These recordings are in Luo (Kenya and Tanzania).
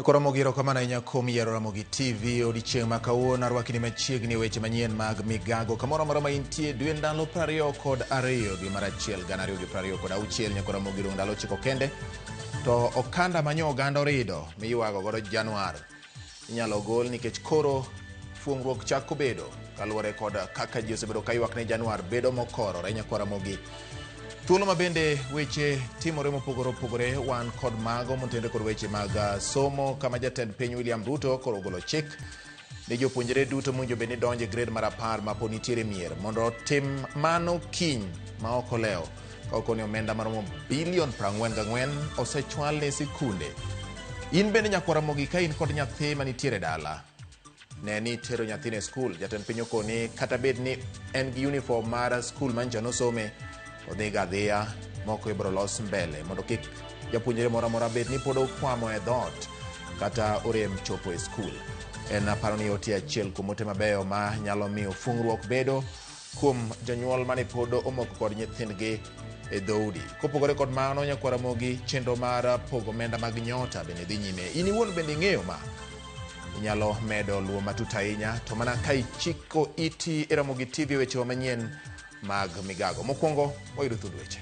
Koro Ramogi erokamano ahinya kuom yiero Ramogi TV odiechieng' ma kawuono. Arwakini machiegni e weche manyien mag migago kamoro amora ma intie dwe ndalo 22 dwe mar achiel 2026 nyaka Ramogi dong' ndalo 9 kende. To okanda manyo oganda orido miywago godo Januar inyalo gol nikech koro fuong'ruok chako bedo kaluwore kod kaka ji osebedo ka ywak ni Januar bedo mokorore nyakwa Ramogi. Thuolo ma bende weche timore mopogore opogore wan kod mago motenore kod weche mag somo kama jatend piny William Ruto koro ogolo chik ni jopuonjre duto mowinjo bed ni donjo e grade mar 10 ma pod nitiere mier mondo otim mano kiny ma ok olewo ka okoni omenda maromo bilion 44 osechwal ne sikunde. In bende nyakwar Ramogi ka in kod nyathi manitiere dala ne ni tero nyathino e skul. Jatend piny okoni kata bed ni en gi uniform mar skul manyicha nosome, odhiga adhiya, moko ibiro los mbele mondo kik japuonjre moro amora bed ni pod okwamo e dhoot kata orem chopo e skul. En aparo ni ote achiel kuom ote mabeyo ma nyalo miyo fungruok bedo kuom jonyuol mane pod omoko kod nyithindgi e dhoudi. Kopogore kod mano, nyakwar Ramogi, chenro mar pogo omenda mag nyota bende dhi nyime. In iwuon bende ing'eyo ma? Inyalo medo luwo matut ahinya to mana ka ichiko iti e Ramogi TV wechewa manyien mag migago. Mokwongo wayudo thund weche.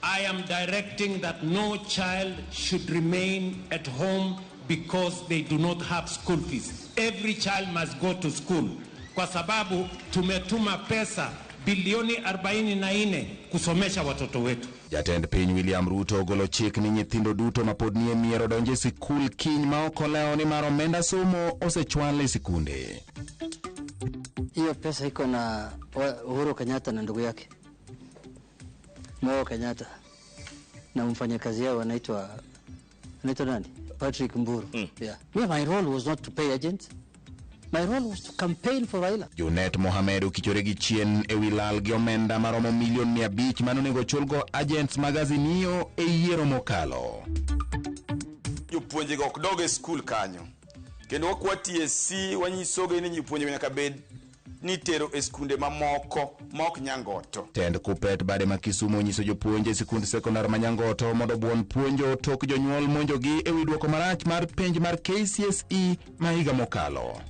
I am directing that no child should remain at home because they do not have school fees. Every child must go to school. Kwa sababu tumetuma pesa bilioni 44 kusomesha watoto wetu. Jatend piny William Ruto ogolo chik ni nyithindo duto ma pod nie mier odonj e sikul kiny ma ok olewo nimar omenda somo osechwal e sikunde. Hiyo pesa iko na Uhuru Kenyatta na ndugu yake Mo Kenyatta na mfanyakazi yao anaitwa nani? Patrick Mburu. Yeah. Me, my role was not to pay agents. My role was to campaign for Raila. Junet Mohamed okichore gi chien e wi lal gi omenda maromo milion 500 mane onego chulgo agents mag Azimio e yiero mokalo. Jopuonjego ok dog e skul kanyo. Kendo wakwa TSC wanyisogi ni jopuonjego nyaka bed ni itero e skunde mamoko ma ok Nyangoto. Tend Kuppet bade ma Kisumu onyiso jopuonj e sikund sekondar ma Nyangoto mondo obuon puonjo tok jonyuol monjogi e wi duoko marach mar penj mar KCSE ma higa mokalo.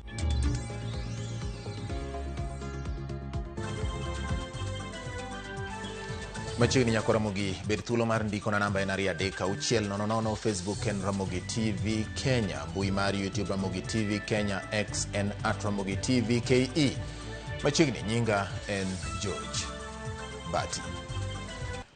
Machiegni nyako Ramogi, bed thuolo mar ndiko na namba en 23600, Facebook en Ramogi TV Kenya, mbui mar YouTube Ramogi TV Kenya, X en at Ramogi TV KE. Machiegni nyinga en George Bati.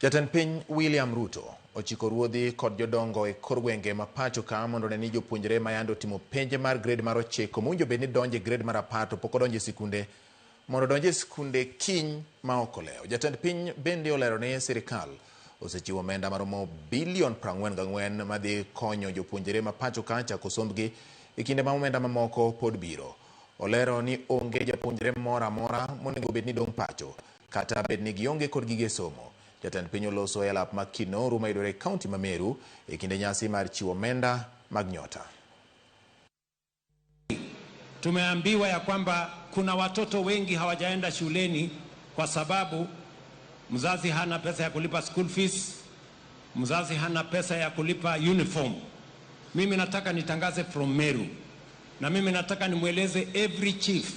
Jatend piny William Ruto ochiko ruodhi kod jodongo e kor gwenge ma pacho ka mondo one ni jopuonjre ma yande otimo penj mar grade mar 9 mowinjo bed ni donjo e grade mar 10 to pok odonjo e sikunde mondo odonj e skunde kiny ma ok olewo. Jatend piny bende olero ni sirikal osechiwo omenda maromo bilion 44 madhi konyo jopuonjre ma pacho ka chako sombgi e kinde ma omenda mamoko pod biro. Olero ni onge japuonjre moro amora monego bed ni dong' pacho kata bed ni gionge kod gige somo. Jatend piny oloso e alap ma Kinoru mayudore e kaunti ma Meru e kinde nyasi mar chiwo omenda mag nyota. Tumeambiwa ya kwamba kuna watoto wengi hawajaenda shuleni kwa sababu mzazi hana pesa ya kulipa school fees, mzazi hana pesa ya kulipa uniform. Mimi nataka nitangaze from Meru, na mimi nataka nimweleze every chief,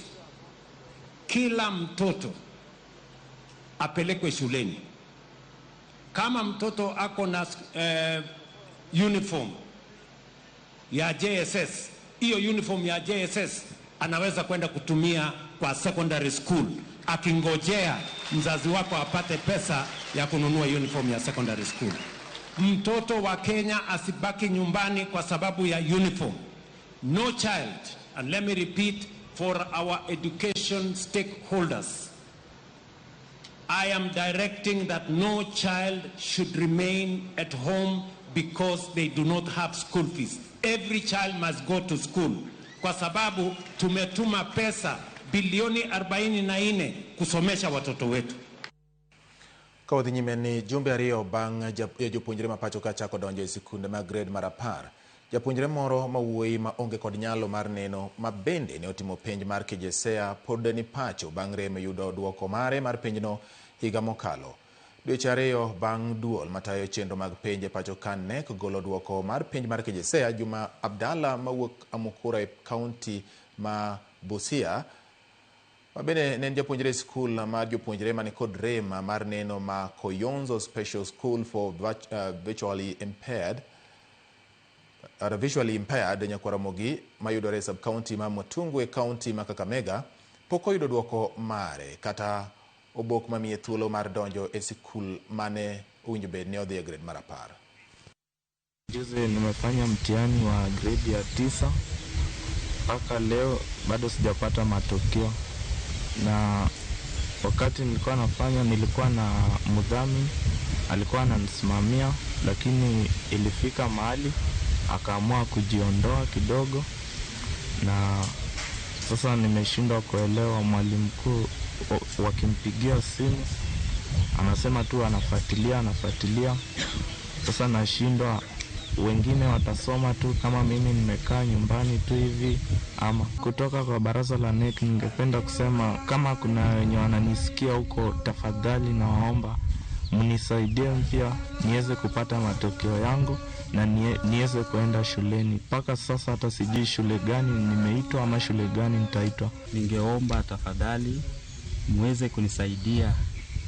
kila mtoto apelekwe shuleni. Kama mtoto ako na uniform ya JSS, hiyo uniform ya JSS anaweza kwenda kutumia kwa secondary school, akingojea mzazi wako apate pesa ya kununua uniform ya secondary school. Mtoto wa Kenya asibaki nyumbani kwa sababu ya uniform. No child, and let me repeat for our education stakeholders, I am directing that no child should remain at home because they do not have school fees. Every child must go to school. Kwa sababu tumetuma pesa bilioni 44 kusomesha watoto wetu. Ka wadhi nyime ni jumbe ariyo bang' jopuonjre ma pacho ka chako donjo e sikunde mag grade mar 10. Japuonjre moro ma wuoyi ma onge kod nyalo mar neno ma bende ne otimo penj mar KJSEA pod ni pacho bang' rem yudo duoko mare mar penjno higa mokalo. Dweche 2 bang' duol matayo chenro mag penj e pacho ka KNEC golo duoko mar penj mar KJSEA, Juma Abdalla mawuok Amukura e kaunti ma Busia, ma bende ne en japuonjre e skul mar jopuonjre mani kod rem mar neno ma Koyonzo Special School for Visually Impaired Nyakwaramogi mayudore e sub-county ma Matungu e kaunti ma Kakamega, pok oyudo duoko mare kata obok mamiye thuolo mar donjo e sikul mane owinjo bed ni odhi e grade mar 10. Juzi nimefanya mtihani wa grade ya 9, mpaka leo bado sijapata matokeo. Na wakati nilikuwa nafanya nilikuwa na mdhamini alikuwa ananisimamia, lakini ilifika mahali akaamua kujiondoa kidogo, na sasa nimeshindwa kuelewa. Mwalimu mkuu wakimpigia simu anasema tu anafuatilia. Sasa nashindwa, wengine watasoma tu kama mimi nimekaa nyumbani tu hivi. Ama kutoka kwa baraza la KNEC, ningependa kusema kama kuna wenye wananisikia huko, tafadhali nawaomba mnisaidie pia niweze kupata matokeo yangu na niweze kuenda shuleni. Mpaka sasa hata sijui shule gani nimeitwa ama shule gani nitaitwa. Ningeomba tafadhali muweze kunisaidia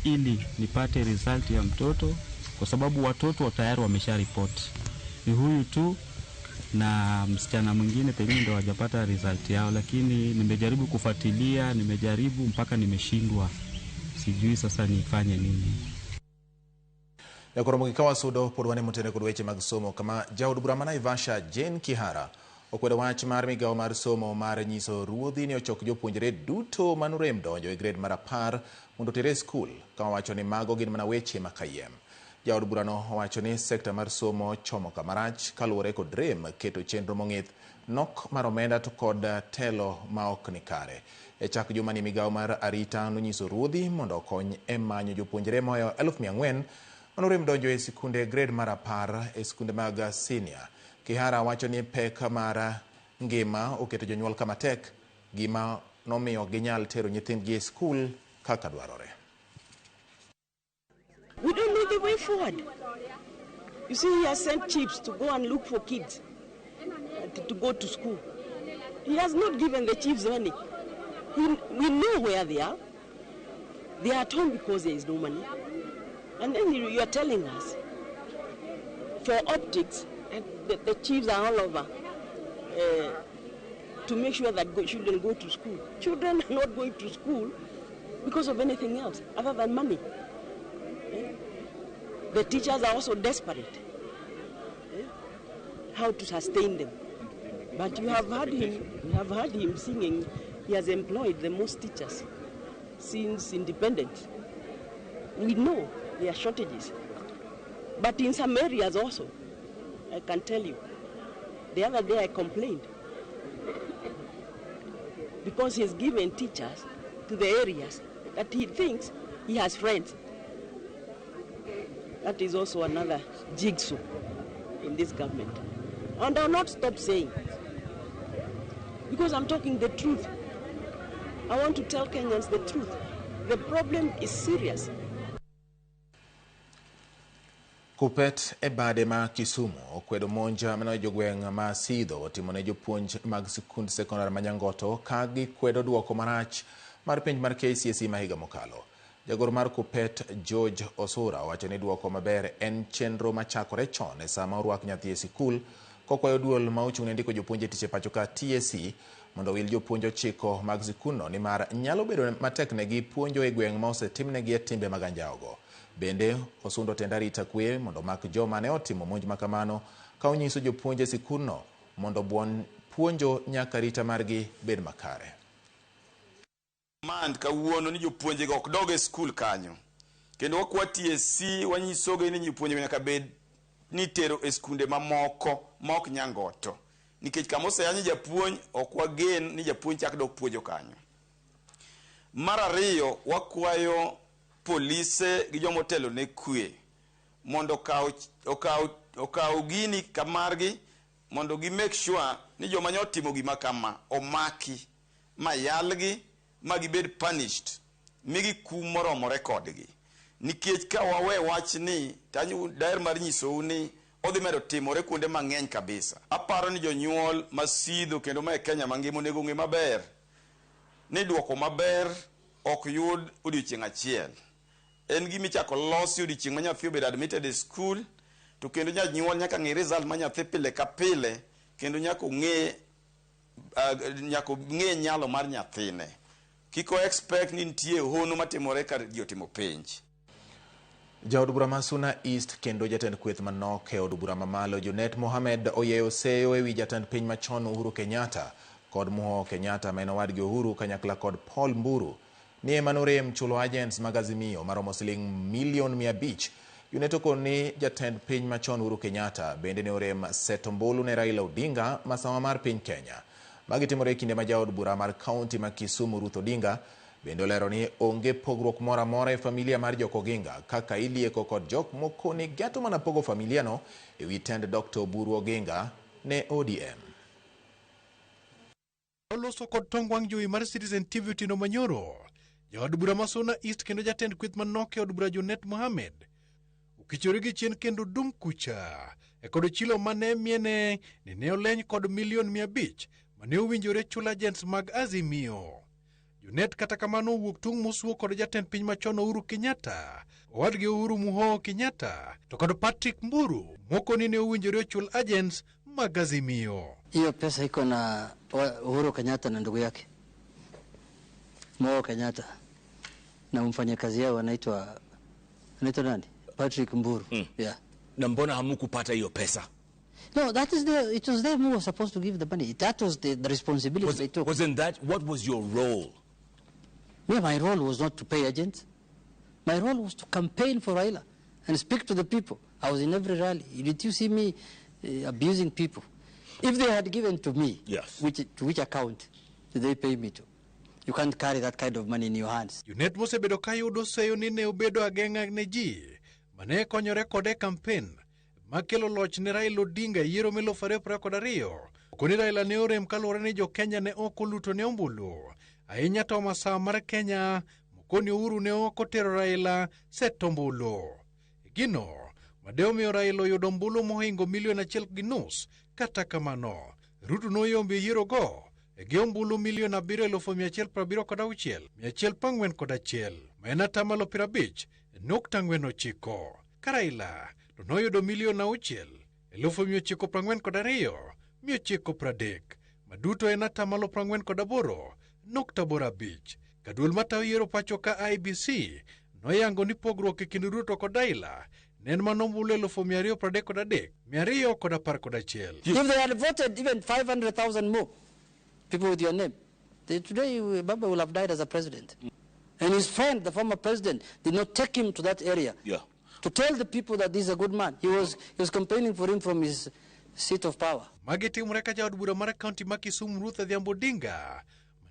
ili nipate result ya mtoto, kwa sababu watoto tayari wamesha report. Ni huyu tu na msichana mwingine pengine ndio hawajapata result yao, lakini nimejaribu kufuatilia, nimejaribu mpaka nimeshindwa. Sijui sasa nifanye nini. Nyakwaramogi ka wasudo pod wane motene kod weche mag somo kama jaod bura ma Naivasha Jane Kihara okwedo wach mar migawo mar somo mar nyiso ruodhi ni ochok jopuonjre duto manorem donjo e grade mar 10 mondo otere e skul, ka owacho ni mago gin mana weche ma kayiem. Jaod burano owacho ni sekta mar somo chomo kamarach kaluwore kod rem keto chenro mong'ith, nok mar omenda to kod telo ma ok ni kare. E chak juma ni migawo mar arita nonyiso ruodhi mondo okony e manyo jopuonjre mohewo 400,000 manorem donjo e sikunde grade mar 10 e sikunde mag senior. Kihara wacho ni pek mar ngima oketo jonyuol kama tek, gima nomiyo ginyal tero nyithindgi e skul kaka dwarore. We don't know the way forward. You see, he has sent chiefs to go and look for kids to go to school. He has not given the chiefs money. We know where they are. They are at home because there is no money. And then you are telling us, for optics, and the chiefs are all over to make sure that children go to school. Children are not going to school because of anything else other than money. The teachers are also desperate how to sustain them. But you have heard him singing. He has employed the most teachers since independence. We know there are shortages. But in some areas also, I can tell you, the other day I complained because he's given teachers to the areas that he thinks he has friends. That is also another jigsaw in this government. And I'll not stop saying, because I'm talking the truth. I want to tell Kenyans the truth. The problem is serious. Kupet e bade ma Kisumu okwedo monja mane jogweng' ma Sidho otimo ne jopuonj mag sikund sekondar ma Nyangoto ka gikwedo duoko marach mar penj mar KCSE ma higa mokalo. Jagoro mar Kupet George Osura owacho ni duoko maber en chenro machakore chon e sama orwak nyathi e sikul, kokwayo duol ma ochung' ne ndiko jopuonj e tich e pacho ka TSC mondo owil jopuonj 9 mag sikundno nimar nyalo bedo matek negi puonjo e gweng' ma osetimnegi e timbe mag anjawogo. Bende osundo tend arita kwe mondo omak joma ne otimo monj makamano ka onyiso jopuonj e sikundno mondo obuon puonjo nyaka arita margi bed makare. Mand kawuono ni jopuonjego ok dog e skul kanyo, kendo wakwa TSC wanyisogi ni jopuonje nyaka bed ni tero e skunde mamoko ma ok Nyangoto, nikech kama oseyany japuonj ok wagen ni japuonj chak dok puonjo kanyo. Mar ariyo, wakwayo polise gi jomotelo ne kwe mondo okaw gini kamargi mondo gi make sure ni joma nyotimo gima kama omaki ma yalgi ma gibed punished migi kum moromore kodgi. Nikech ka wawe wachni, to daher mar nyisou ni odhi medo timore kuonde mang'eny kabisa. Aparo ni jonyuol masidho kendo ma e Kenya mangima onego ong'e maber ni duoko maber ok yud odiochieng' achiel. En gima ichako losi odiochieng' ma nyathi obedo admitted e school, to kendo janyuol nyaka ng'i result ma nyathi pile ka pile, kendo nyaka ong'e nyalo mar nyathine. Kik o expect ni nitie hono matimore ka ji otimo penj. Jaod bura ma Suna East kendo jatend kweth manok e od bura mamalo Junet Mohamed oyeyo seyo ewi jatend piny machon Uhuru Kenyatta kod Muhoho Kenyatta ma en owadgi Uhuru kanyakla kod Paul Mburu ni ema norem chulo agents mag Azimio maromo siling milion 500. Junet okon ni jatend piny machon Uhuru Kenyatta bende ne orem seto ombulu ne Raila Odinga masawa mar piny Kenya. Magi timore e kinde ma jaod bura mar kaunti ma Kisumu Ruth Odinga bende olero ni onge pogruok moro amora e familia mar jok Oginga kaka ilieko kod jok moko ni geto mana pogo familia no ewi tend Dr. Oburu Oginga ne ODM. Oloso kod tong wang' jowi mar Citizen TV otieno manyoro. Jaod bura ma Suna East kendo jatend kweth manok e od bura Junet Mohamed okichore gi chien kendo dum kucha e kod chilo mane miene ni ne oleny kod milion 500 mane owinjore chulo agents mag Azimio. Junet kata kamano owuok tung' mosuo kod jatend piny machon Uhuru Kenyatta, owadgi Uhuru Muhoho Kenyatta to kod Patrick Mburu moko ni ne owinjore ochul agents mag Azimio. Hiyo pesa iko na Uhuru Kenyatta na ndugu yake Mo Kenyatta na mfanyakazi yao anaitwa nani? Patrick Mburu. Yeah. Na mbona hamukupata hiyo pesa? No, that is it was them who were supposed to give the money. That was the responsibility they took. Wasn't that, what was your role? Me, my role was not to pay agents. My role was to campaign for Raila and speak to the people. I was in every rally. Did you see me abusing people? If they had given to me, yes. To which account did they pay me to? You can't carry that kind of money in your hands. Junet mosebedo ka yudo seyo ni ne obedo ageng'a ne ji mane konyore kode campaign makelo loch ne Raila Odinga e yiero 2022. Okoni Raila ne orem kaluwore ni jo Kenya ne ok oluto ne ombulu. Ahinya to masawa mar Kenya mokoni Uhuru ne ok otero Raila seto ombulu. Gino made omiyo Raila oyudo ombulu mohingo milion 1.5. Kata kamano Ruto noyombo e yierogo gi ombulu milion 7,176,141 ma en atamalo 50.49. Ka Raila to noyudo milion 6,942,930 ma duto en atamalo 48.85. Ka duol matayo yiero pacho ka IBC noyango ni pogruok e kind Ruto kod Raila ne en mana ombulu 233,211. If they had voted even 500,000 more people with your name, today Baba will have died as a president. And his friend, the former president, did not take him to that area. Yeah. To tell the people that this is a good man. He was campaigning for him from his seat of power. Magi timore ka jaod bura mar kaunti ma Kisumu Ruth Adhiambo Odinga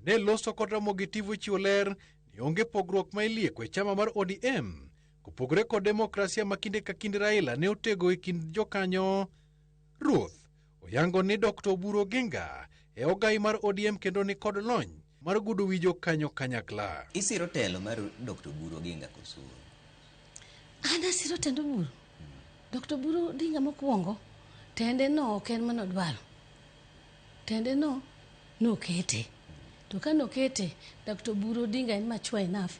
mane loso kod Ramogi TV ochiwo ler ni onge pogruok ma ilieko e chama mar ODM kopogore kod demokrasia ma kinde ka kinde Raila ne otego e kind jokanyo. Ruth oyango ni Dr. Oburu Oginga e ogai mar ODM kendo ni kod lony mar gudo wi jokanyo kanyakla. Isiro telo mar Dr. Oburu Oginga koso? An asiro tend Oburu. Dr. Oburu Odinga mokwongo, tende no ok en mano dwaro. Tende no nokete. To ka nokete, Dr. Oburu Odinga en mature enough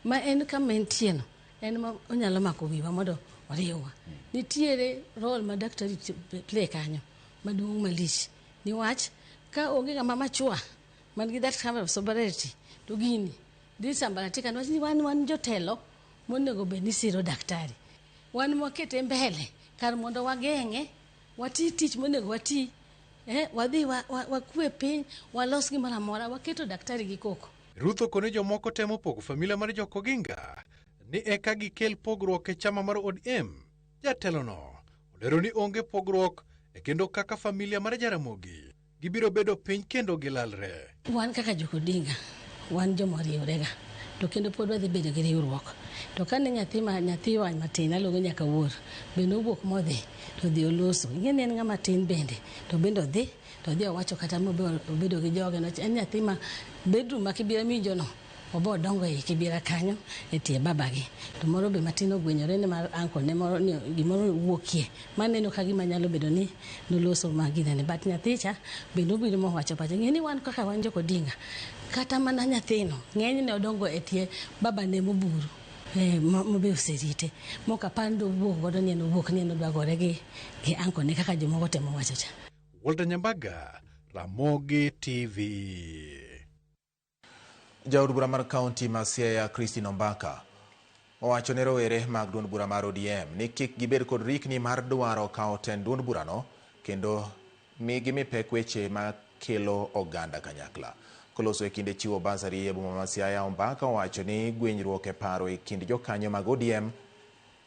ma en kama entie no, en ma onyalo mako wiwa mondo oriwwa. Nitiere role ma daktari play kanyo maduong' malich. Niwach ka onge ng'ama mature man gi that kind of sobriety to gini dhi sambaratika niwach ni wan jotelo monego bed ni siro daktari. Wan mwakete mbele kar mondo wageng'e, wati tich monego wati, wadhi wakwe piny, walos gimoro amora, waketo daktari gi koko. Ruth okone jomoko temo pogo familia mar jok Oginga ni eka gikel pogruok e chama mar ODM. Jatelono olero ni onge pogruok e kendo kaka familia mar Jaramogi gibiro bedo piny kendo gilalre. Wan kaka jok Odinga, wan joma oriwrega to kendo pod wadhi bedo gi riwruok. To kane nyathiwa matin aluongo nyaka wuor bende owuok modhi to odhi oloso. Ing'e ni en ng'ama tin bende to bende odhi to odhi owacho kata mobedo gi joge. En nyathi ma bedroom ma Kibira minjono Obo dongo ei Kibera kanyo e tie babagi. To moro be matin ogwenyore ni mar uncle ne moro ni gimoro wuokie. Maneno ka gima nyalo bedo ni noloso ma ginene. But nyathicha bende obiro mowacho pache. Ng'e ni wan kaka wan jok Odinga, kata mana nyathino ng'enyne odongo e tie babane moburu. Mabe oserite. Mok apar ni dowuok godo ni en owuok ni en odwa gore gi uncle ne kaka jomoko temo wacho cha. Walter Nyambaga, Ramogi TV. Jaod bura mar kaunti ma Siaya Christine Ombaka owacho ne rowere mag duond bura mar ODM ni kik gibed kod rikni mar dwaro kawo tend duond burano kendo gimi pek weche makelo oganda kanyakla. Koloso e kinde chiwo basari e boma ma Siaya, Ombaka owacho ni gwenyruok e paro e kind jokanyo mag ODM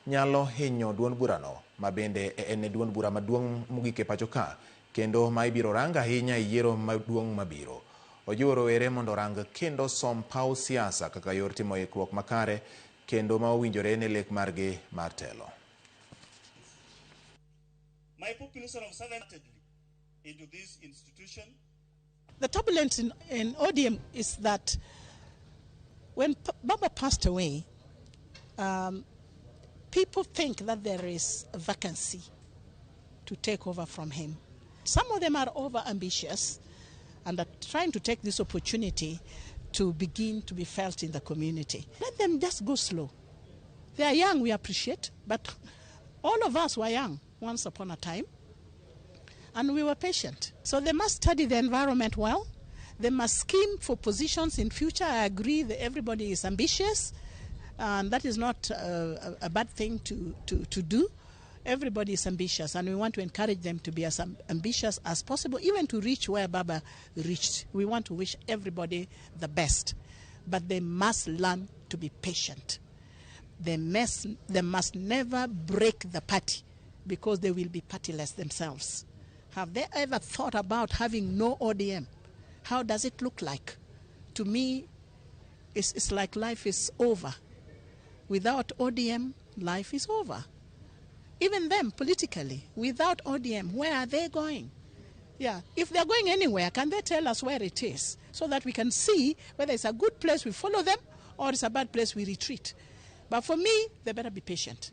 nyalo hinyo duond burano ma bende en duond bura maduong' mogik e pacho ka kendo ma ibiro rang ahinya e yiero maduong' mabiro. Ojiwo rowere mondo orang kendo som paw siasa kaka yor timo ikruok makare kendo ma owinjore ne lek margi mar telo. My population of 7 into this institution. The turbulence in ODM is that when Baba passed away, people think that there is a vacancy to take over from him. Some of them are over-ambitious and are trying to take this opportunity to begin to be felt in the community. Let them just go slow. They are young, we appreciate, but all of us were young once upon a time, and we were patient. So they must study the environment well. They must scheme for positions in future. I agree that everybody is ambitious, and that is not a bad thing to do. Everybody is ambitious, and we want to encourage them to be as ambitious as possible, even to reach where Baba reached. We want to wish everybody the best, but they must learn to be patient. They must never break the party, because they will be partyless themselves. Have they ever thought about having no ODM? How does it look like? To me, it's like life is over. Without ODM, life is over. Even them, politically, without ODM, where are they going? Yeah, if they're going anywhere, can they tell us where it is so that we can see whether it's a good place we follow them or it's a bad place we retreat? But for me, they better be patient.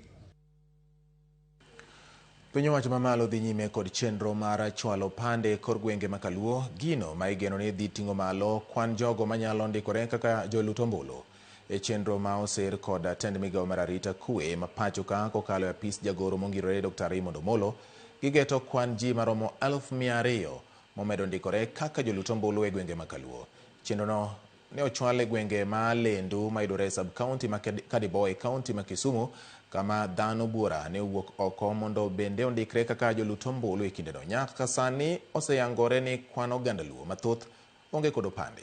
Piny owacho mamalo dhi nyime kod chenro mar chwalo pande kor gwenge ma Kaluo, gino ma igeno ni dhi ting'o malo kwan jogo manyalo ndikore kaka jolut ombulu. E chenro ma oser kod tend migawo mar arita kwe ma pacho ka kokalo e apis jagoro mongirore Dr. Raymond Omolo, gigeto kwan ji maromo 200,000 momedo ndikore kaka jolut ombulu e gwenge ma Kaluo. Chenrono ne ochwal e gwenge ma Lendu mayudore e sub-county ma Kadiboy e county ma Kisumu, kama dhano buora ne owuok oko mondo bende ondikre kaka jolut ombulu e kindeno. Nyaka sani oseyangore ni kwan oganda Luo mathoth onge kod opande.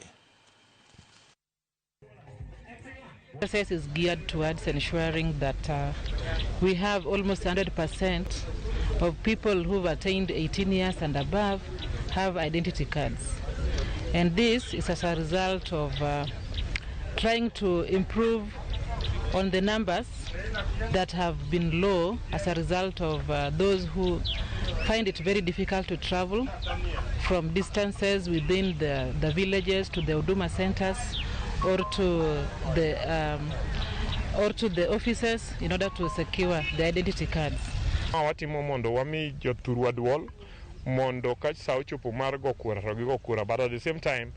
The process is geared towards ensuring that we have almost 100% of people who've attained 18 years and above have identity cards. And this is as a result of trying to improve on the numbers that have been low as a result of those who find it very difficult to travel from distances within the villages to the Huduma centers or to the offices in order to secure the identity cards. Watimo mondo wami jothurwa duol mondo ka sa ochopo mar go kura to gigo kura, but at the same time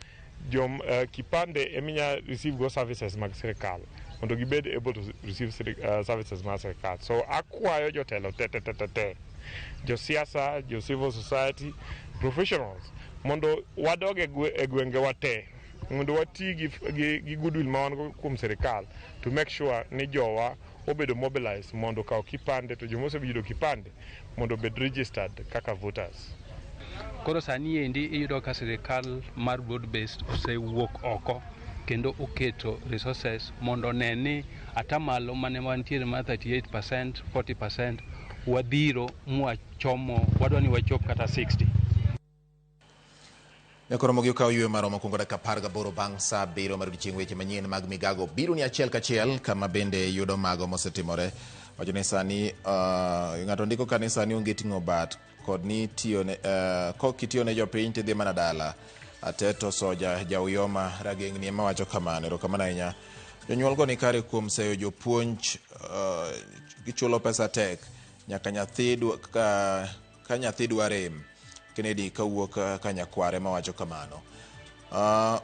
jom kipande eminya receive go services mag sirikal mondo gibed able to receive services mag sirikal. So akwayo jotelo te josiasa, jo civil society, professionals mondo wadog e gwengewa te mondo wati gi goodwill ma wan go kuom sirikal to make sure ni jowa obedo mobilized mondo okaw kipande to joma oseyudo kipande mondo obed registered kaka voters. Koro sani endi iyudo ka sirikal mar broad based osewuok oko kendo oketo resources mondo one ni atamalo mane wantiere mar 38%, 40% wadhiro mwachomo wadwa ni wachop kata 60. Nyakoromo gi okaw yweyo maromo kuongo dakika 18 bang' saa 7 mar odiechieng'. Weche manyien mag migago biro ni achiel kachiel kama bende yudo mago mosetimore. Wacho ni sani ng'ato ndiko ka ni sani onge ting'o bat kod ni tiyone kok itiyo ne jopiny tidhi mana dala. Ateto Soja Jauyoma Rageng'ni ema wacho kamano. Erokamano ahinya. Jonyuolgo ni kare kuom seyo jopuonj gichulo pesa tek nyaka nyathi ka nyathi dwa rem. Kennedy kawuok Kanyakware ema wacho kamano.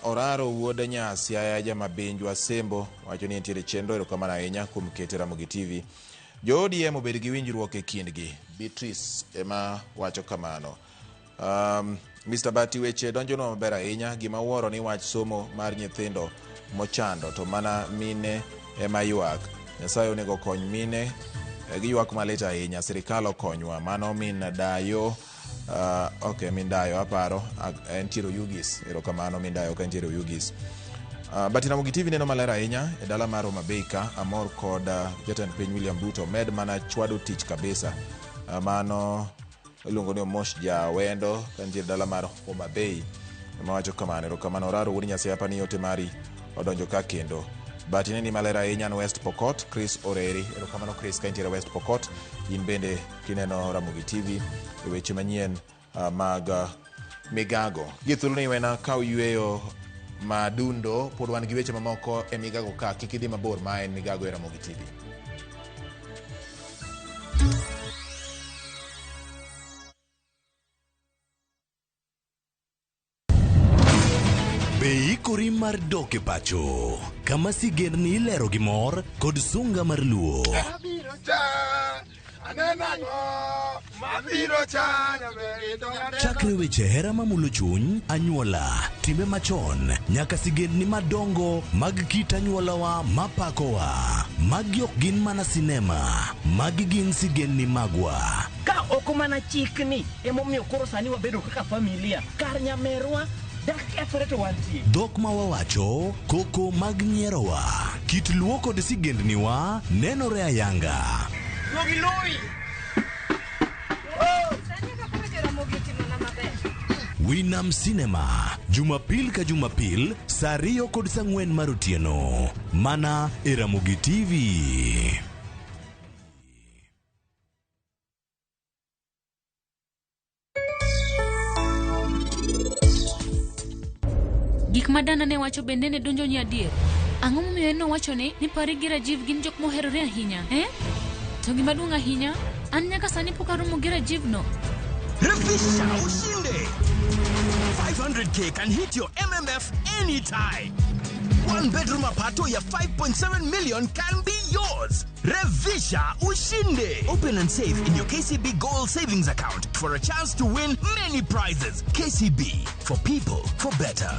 Oraro wuod Nyasiaya Jamabinjwa Sembo wacho ni entiere chenro. Erokamano ahinya kuom kete Ramogi TV. Jo ODM obed gi winjruok e kindgi. Beatrice ema wacho kamano. Mr. Bati weche donjonwa maber ahinya. Gima wuoro ni wach somo mar nyithindo mochando to mana mine ema ywak. Nyasaye onego kony mine, giywak malit ahinya. Sirikal okonywa. Mano min dayo. Ok, min dayo aparo entiere Oyugis. Erokamano min dayo ka entiere Oyugis. Bati Ramogi TV neno maler ahinya e dala mar Homa Bay ka. Amor kod jatend piny William Ruto med mana chwado tich kabisa. Mano iluongo ni Omosh Jawendo ka nitiere dala mar Homa Bay ema wacho kamano. Erokamano Oraro wuod Nyasaye apa ni ote mari odonjo ka kendo. Bati neni maler ahinya an West Pokot, Chris Oreri. Erokamano Chris ka intiere West Pokot. In bende kineno Ramogi TV e weche manyien mag migago. Gi thuolo ni wena kaw yweyo madundo, pod wan gi weche mamoko e migago ka, kik idhi mabor, ma en migago e Ramogi TV. Be ikori mar dok e pacho kama sigendni ilero gi mor kod sunga mar luo. Chakre weche hera mamulo chuny, anyuola, timbe machon, nyaka sigendni madongo mag kit anyuolawa mapakowa. Magi ok gin mana sinema, magi gin sigendni magwa. Ka ok mana chikni emomiyo koro sani wabedo kaka familia kar nyamerwa dak kethore to wantie. Dhok ma wawacho, koko mag nyierowa, kit luo kod sigendniwa nenore ayanga. Winam Cinema, Jumapil ka Jumapil, saa 2 kod saa 4 mar otieno. Mana e Ramogi TV. Gik ma dana ne wacho bende ne donjo ni adier. Ang'o momiyo en nowacho ni Pari gi Rajiv gin jok moherore ahinya, eh? To gima duong' ahinya, an nyaka sani pok aromo gi Rajiv no. Refisha ushinde. 500k can hit your MMF anytime. One bedroom apartment ya 5.7 million can be yours. Revisha ushinde. Open and save in your KCB Gold Savings Account for a chance to win many prizes. KCB, for people, for better.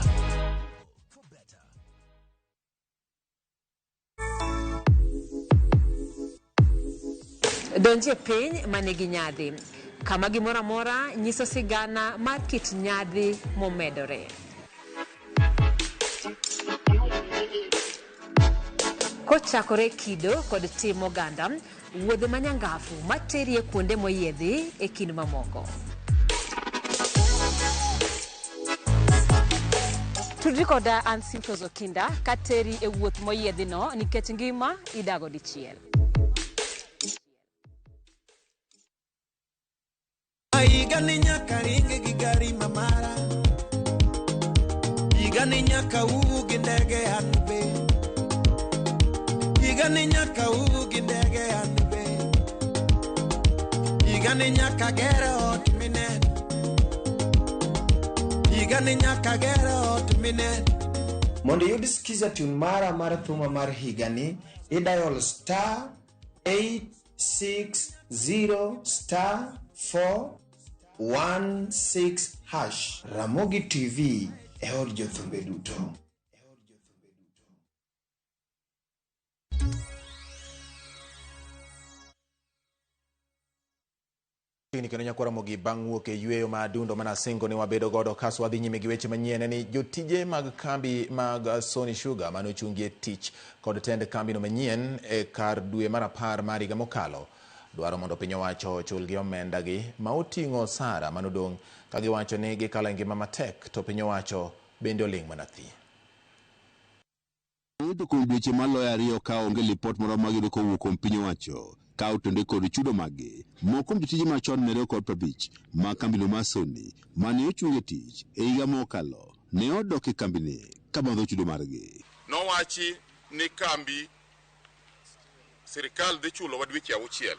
Donjie piny manigi nyadhi, kama gimoro amora nyiso sigana mar kit nyadhi momedore. Kochakore kido kod tim oganda, wuodhe manyangafu materie kuonde moyiedhi e kind mamoko. Tudri koda an Simfros Okinda kateri e wuoth moyiedhi no nikech ngima idago dichiel. Igani nyaka ringe gi gari mamara, igani nyaka wuo gi ndege an be, igani nyaka wuo gi ndege an be, igani nyaka ger ot minen, igani nyaka ger ot minen. Mondo iyud skiza tune mara mar thuma mar higani, idial star 860 star 416 hash. Ramogi TV e od jothumbe duto. Kendo nyakwa Ramogi bang' wuok e yweyo ma adundo mana singo ni wabedo godo kaso wadhi nyime gi weche manyien ni jotije mag kambi mag Sony Sugar mane ochungie tich kod tend kambino manyien e kar dwe mar 10 mar higa mokalo dwaro mondo piny owacho ochulgi omendagi ma oting'o osara manodong' ka giwacho ni gikalo e ngima matek to piny owacho bende oling' mana thi. Wuotho kuom dweche maloyo 2 ka onge lipot moro magiyudo kowuok kuom piny owacho ka otenore kod chudo maggi. Moko kuom jotije machon 250 mag kambino mar Sony mane ochung e tich e higa mokalo ne odok e kambini ka bandho chudo margi. Nowachi ni kambi sirikal dhi chulowa dweche 6.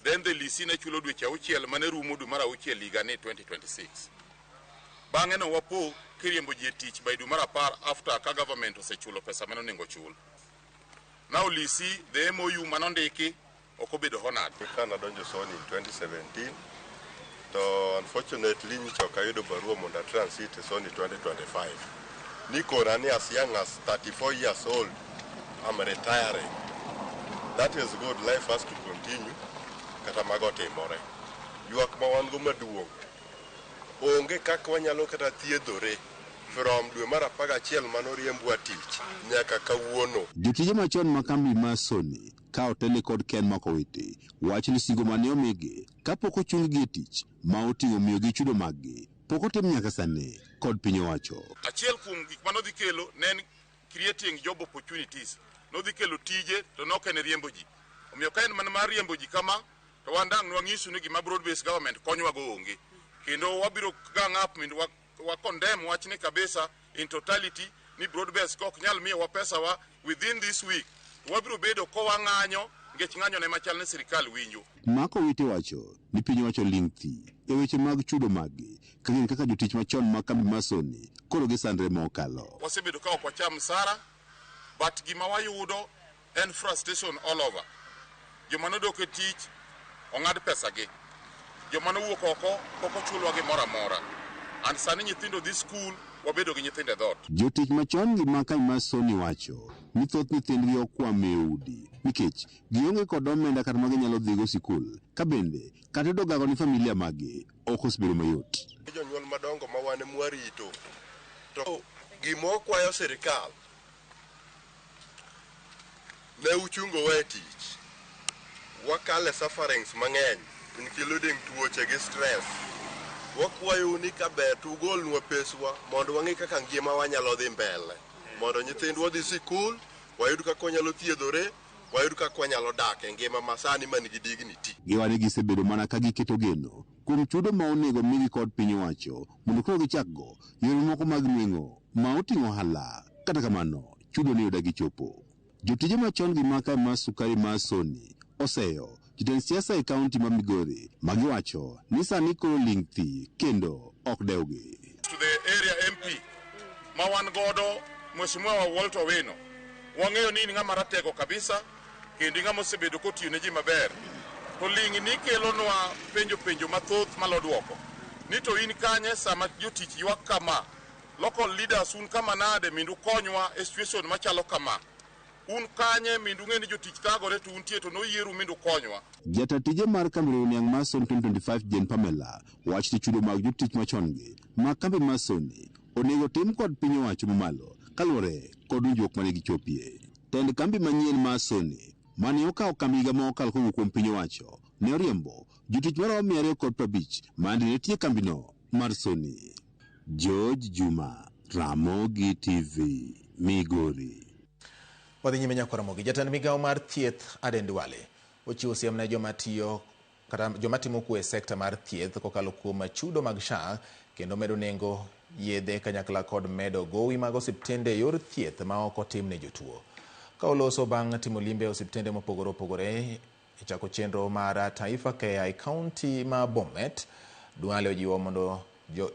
Then the lessee ne chulo dweche 6 mane rumo dwe mar 6 higa ni 2026. Bang'e no wapo kiriembo ji e tich by dwe mar 10 after ka government osechulo pesa mane onego chul. Now lessee, the MOU manondiki ok obedo honored. Ka nadonjo Sony in 2017 to unfortunately nyicha ok ayudo barua mondo a transit e Sony 2025. Nikona ni as young as 34 years old I'm retiring. That is good, life has to continue kata mago otimore. Ywak ma wan go maduong' onge kaka wanyalo kata thiedhore from dwe mar 11 manoriembwa tich nyaka kawuono. Jotije machon ma kambi mar Sony ka otele kod Ken Makowiti wacho ni singo mane omigi kapok ochung-gi e tich ma oting'o miyogi chudo maggi pok otim nyaka sani kod piny owacho. Achiel kuom gik manodhi kelo ne en creating job opportunities. Nodhi kelo tije to nok en riembo ji. Omiyo ka en mana mar riembo ji kama to wan dang' nwanyisu ni gima broad based government konyowa go onge. Kendo wabiro gang up mondo wa condemn wachni kabisa in totality ni broad based ok nyal miyowa pesawa within this week. To wabiro bedo ko wang'anyo nikech ng'anyo ne machal ni sirikal winjo. Makowiti wacho ni piny owacho ling' thi e weche mag chudo maggi ka gin kaka jotich machon mag kambi mar Sony koro gisandre mokalo. Wasebedo ka ok wacham msara but gima wayudo en frustration all over. Joma nodok e tich ong'ad pesagi. Joma nowuok oko pok ochulwa gimoro amora. And sani nyithindo dhi skul, wabedo gi nyithindo e dhoot. Jotich machon gi mag kambi mar Sony wacho ni thoth nyithindgi okwamo e udi nikech gionge kod omenda kata ma ginyalo dhigo sikul ka bende kata yudo gago ni familia maggi ok osebedo mayot. Jonyuol madongo ma wan mwarito to gima wakwayo sirikal ne uchungowa e tich wakale sufferings mang'eny including tuoche gi stress. Wakwayou ni kaber to ugolnwa peswa mondo wang'e kaka ngima wanyalo dhi mbele mondo nyithindwa odhi sikul wayud kaka wanyalo thiedhore wayud kaka wanyalo dak e ngima masani man gi dignity. Giwacho ni gisebedo mana ka giketo geno kuom chudo ma onego migi kod piny owacho mondo koro gichakgo yore moko mag nweng'o ma oting'o ohala. Kata kamano, chudo ne odagi chopo. Jotije machon gi mag kambi mar sukari mar Sony oseyo jotend siasa e kaunti ma Migori ma giwacho ni sani koro ling' thi kendo ok dewgi. To the area MP ma wan godo Mheshimiwa Walter Owino, wang'eyo ni in ng'ama ratego kabisa kendo ng'ama osebedo kotiyo ne ji maber. To ling' ni kelonwa penjo mathoth malo duoko. Ni to in kanye sama jotich ywak kama? Local leaders un kama nade mondo ukonywa e situation machalo kama? Un kanye mondo ung'e ni jotich thagore to untie to noyieru mondo ukonywa. Jata tije mar kambi riwo niang' mar Sony 2025 Jane Pamela wacho ni chudo mag jotich machon gi mag kambi mar Sony onego tim kod piny owacho mamalo kaluwore kod winjruok mane gichopie. Tend kambi manyien mar Sony mane okawo kambi higa ma okalo kowuok kuom piny owacho ne oriembo jotich maromo 250 mane nitie kambino mar Sony. George Juma, Ramogi TV, Migori. Wadhi nyime nyaka Ramogi. Jatend migawo mar thieth Aden Duale ochiwo siem ne joma tiyo kata joma timo kuo e sekta mar thieth kokalo kuom chudo mag SHA kendo medo nengo yedhe kanyakla kod medo gowi mag osiptende e yor thieth ma ok otim ne jotuo. Ka oloso bang' timo limbe e osiptende mopogore opogore e chako chenro mar Taifa Care e kaunti ma Bomet, Duale ojiwo mondo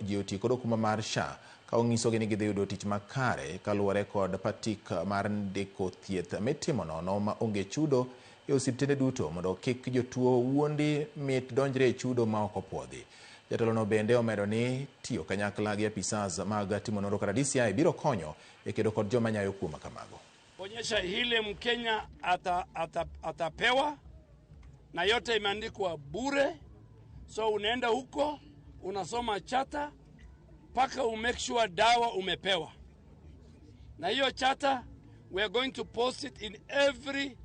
ji oti kod okumba mar SHA ka onyisogi ni gidhi yudo tich makare kaluwore kod patik mar ndiko thieth mitimo nono ma onge chudo e osiptende duto mondo kik jotuo wuondi mit donjre e chudo ma ok opuodhi. Jatelono bende omedo ni tiyo kanyakla gi apisas mag timo nonro kata DCI biro konyo e kedo kod joma nyayo kuo makamago. Onyesha ile Mkenya atapewa na yote imeandikwa bure, so unaenda huko unasoma chata mpaka umake sure dawa umepewa. Na hiyo chata we are going to post it in every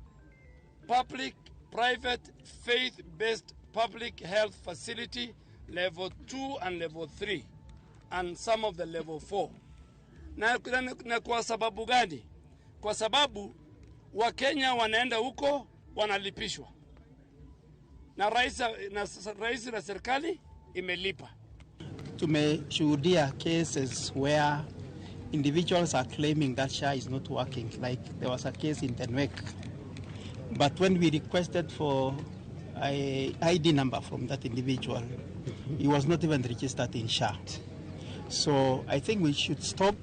public, private, faith-based public health facility level 2 and level 3 and some of the level 4. Na kwa sababu gani? Kwa sababu Wakenya wanaenda huko wanalipishwa. Na rais na serikali imelipa. Tumeshuhudia cases where individuals are claiming that SHA is not working, like there was a case in Tenwek. But when we requested for a ID number from that individual, he was not even registered in SHA. So I think we should stop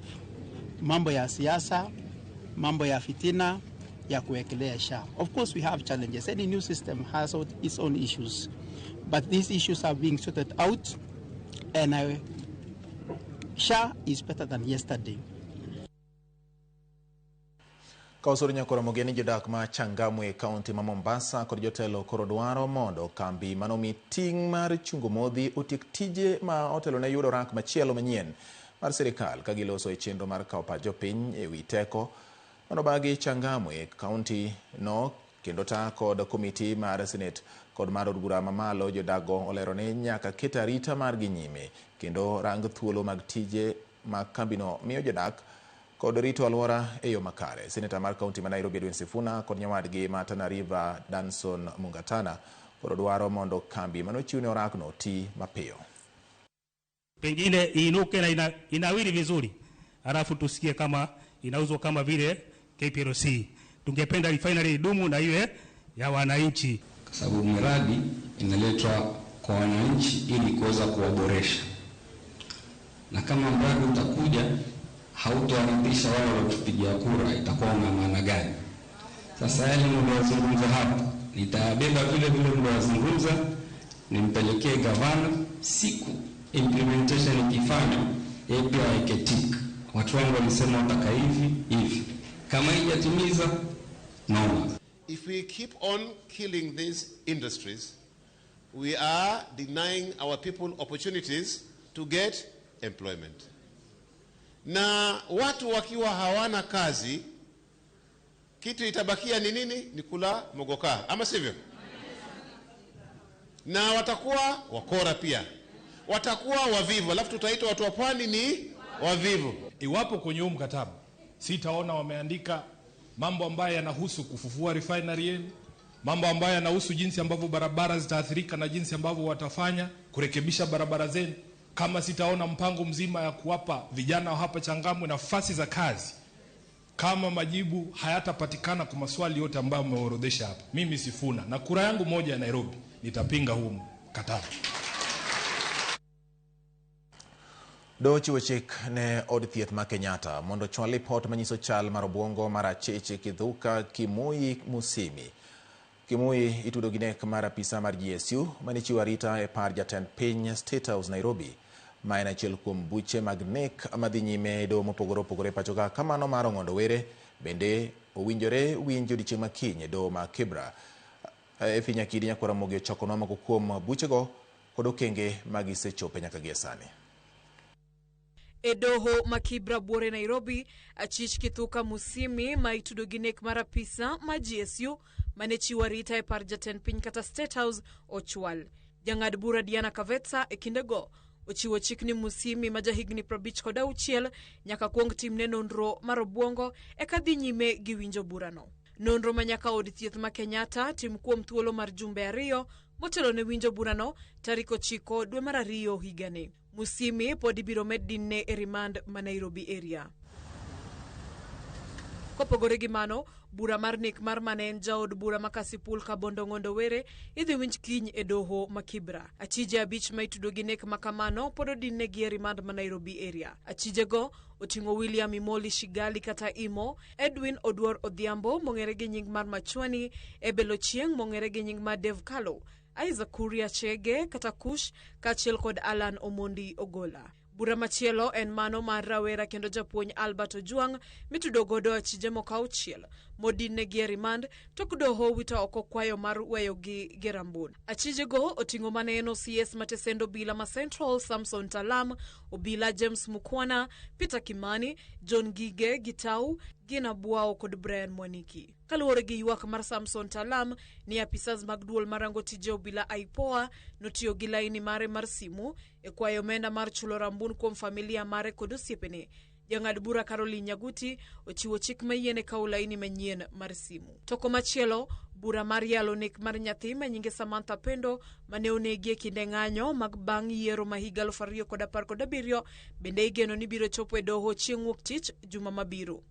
mambo ya siasa, mambo ya fitina ya kuwekelea SHA. Of course we have challenges. Any new system has its own issues. But these issues are being sorted out, and SHA is better than yesterday. Ka osur nyakoro mogeni jodak ma Changamwe e kaunti ma Mombasa kod jotelo koro dwaro mondo kambi manomi ting' mar chungo modhi otiek tije ma otelo ne yudo rak machielo manyien mar sirikal ka giloso e chenro mar kawo pach jopiny e wi teko manobagi Changamwe e kaunti no kendo ta kod komiti mar Senate kod mar od bura mamalo. Jodak go olero ni nyaka ket arita margi nyime kendo rang thuolo mag tije ma kambino miyo jodak kod rito alwora e yo makare. Seneta mar kaunti ma Nairobi Edwin Sifuna kod nyawadgi ma Tana River Danson Mungatana koro dwaro mondo kambi manochiwne orakno oti mapiyo. Pengine iinuke na inawiri vizuri, halafu tusikie kama inauzwa kama vile KPLC. Tungependa refinery idumu na iwe ya wananchi, kwa sababu miradi inaletwa kwa wananchi ili kuweza kuwaboresha, na kama mradi utakuja hautowaridhisha wale waliotupigia kura, itakuwa una maana gani? Sasa yale mliyozungumza hapa nitayabeba vile vile mliyozungumza, nimpelekee gavana. Siku implementation ikifanywa, yeye pia aweke tick. Watu wangu walisema wataka hivi hivi, kama haijatimiza noma. If we keep on killing these industries, we are denying our people opportunities to get employment. Na watu wakiwa hawana kazi, kitu itabakia ni nini? Ni kula mogoka, ama sivyo? Na watakuwa wakora pia, watakuwa wavivu, alafu tutaitwa watu wa pwani ni wavivu. Iwapo kwenye huu mkataba sitaona wameandika mambo ambayo yanahusu kufufua refinery yenu, mambo ambayo yanahusu jinsi ambavyo barabara zitaathirika na jinsi ambavyo watafanya kurekebisha barabara zenu, kama sitaona mpango mzima ya kuwapa vijana wa hapa Changamwe nafasi za kazi, kama majibu hayatapatikana kwa maswali yote ambayo mmeorodhesha hapa, mimi Sifuna na kura yangu moja ya Nairobi nitapinga huu mkataba. Doho ochiwo chik ne od thieth ma Kenyatta mondo ochwal lipot manyiso chal mar obwongo mar Acheche Kithuka Kimui Musimi. Kimui itudo gi nek mar apisa mar GSU mane chiwo arita e par jatend piny State House Nairobi. Ma en achiel kuom buche mag nek madhi nyime e doho mopogore opogore e pacho ka kamano mar Ong'ondo Were bende owinjore winjo odiochieng' ma kiny e doho ma Kibra. Efi Nyakidi Nyakwar Ramogi ochokonwa moko kuom buchego kod okenge magisechope nyaka gie sani. E doho ma Kibra buore Nairobi, achich Kithuka Musimi ma itudo gi nek mar apisa ma GSU mane chiwo arita e par jatend piny kata State House ochwal. Jang'ad bura Diana Kavetsa e kindego ochiwo chik ni Musimi ma jahigni 56 nyaka kuong timne nonro mar obwongo eka dhi nyime gi winjo burano. Nonro ma nyaka od thieth ma Kenyatta tim kuom thuolo mar jumbe 2 motelo ne winjo burano tarik 9 dwe mar 2 higani. Musimi pod ibiro med dinne e remand ma Nairobi area. Kopogore gi mano, bura mar nek mar mane en jaod bura ma Kasipul Kabondo Ng'ondo Were idhi winj kiny e doho ma Kibra. Achije 5 ma itudo gi nek ma kamano pod odinnegi e remand ma Nairobi area. Achijego oting'o William Imoli Shigali kata Imo, Edwin Oduor Odhiambo mong'ere gi nying mar Machwani, Ebel Ochieng' mong'ere gi nying mar Dev Kalo, Isaac Kuria Chege kata Kush kaachiel kod Alan Omondi Ogola. Bura machielo en mano mar rawera kendo japuonj Albert Ojwang' mitudo godo achije moko 6 modinnegi e remand tok doho wito oko kwayo mar weyogi gi rambun. Achijego oting'o mane en OCS Matesend obila ma Central Samson Talam, obila James Mukwana, Peter Kimani, John Gige Gitau, Gina Bwao kod Brian Mwaniki. Kaluwore gi ywak mar Samson Talam ni apisas mag duol marango tije obila IPOA notiyo gi laini mare mar simu e kwayo omenda mar chulo rambun kuom familia mare kod osiepene. Jang'ad bura Caroline Nyaguti ochiwo chik mayiene kawo laini manyien mar simu. To komachielo, bura mar yalo nek mar nyathi ma nyinge Samantha Pendo mane onegi e kinde ng'anyo mag bang' yiero ma higa 2017 bende igeno ni biro chopo e doho chieng' wuok tich juma mabiro.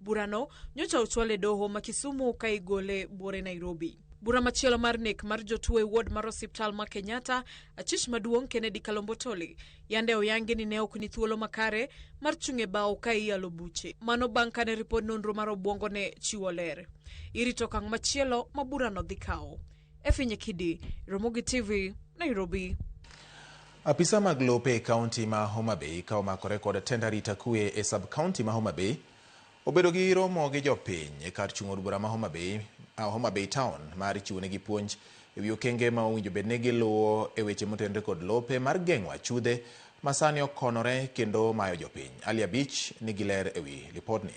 Burano nyocha ochwal e doho ma Kisumu ka igole buore Nairobi. Bura machielo mar nek mar jotuo e ward mar osiptal ma Kenyatta, achich maduong' Kennedy Kalombo Tole yande oyangi ni ne ok ni thuolo makare mar chung' e bao ka iyalo buche. Mano bang' kane ripod nonro mar obwongo ne chiwo ler. Irito okang' machielo ma burano dhi kawo. Effie Nyakidi, Ramogi TV, Nairobi. Apisa mag lope e kaunti ma Homa Bay ka omakore kod tend arita kwe e sub kaunti ma Homa Bay obedo gi romo gi jopiny e kar chung' od bura ma Homa Bay, Homa Bay Town mar chiwo negi puonj e wi okenge ma owinjo bed ni giluwo e weche motenore kod lope mar geng'o achudhe ma sani okonore kendo mayo jopiny. Ali Abich nigi ler e wi lipodni.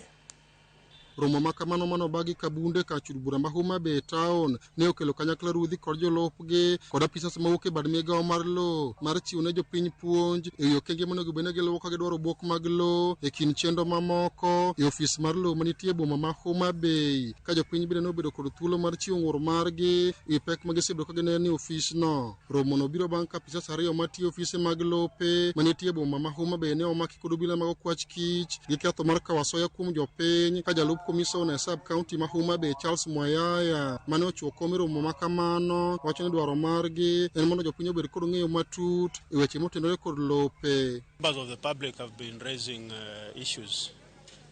Romo ma kamano manobagi Kabunde kar chud bura ma Homa Bay Town ne okelo kanyakla ruodhi kod jolupgi kod apisas mawuok e bad migawo mar lowo mar chiwo ne jopiny puonj e wi okenge monego bed ni giluwo ka gidwaro obok mag lowo e kind chenro mamoko e ofis mar lowo manitie e boma ma Homa Bay ka jopiny bende nobedo kod thuolo mar chiwo ng'ur margi e wi pek ma gisebedo ka gineno e ofisno. Romono biro bang' ka apisas ariyo matiyo ofise mag lope manitie e boma ma Homa Bay ne omaki kod obila mag okwach kich gi ketho mar kawo asoya kuom jopiny ka jalup komisona e sub county ma Homa Bay Charles Mwayaya mane ochiwo kom e romo ma kamano wacho ni dwaro margi en mondo jopiny obed kod ng'eyo matut e weche motenore kod lope. Members of the public have been raising issues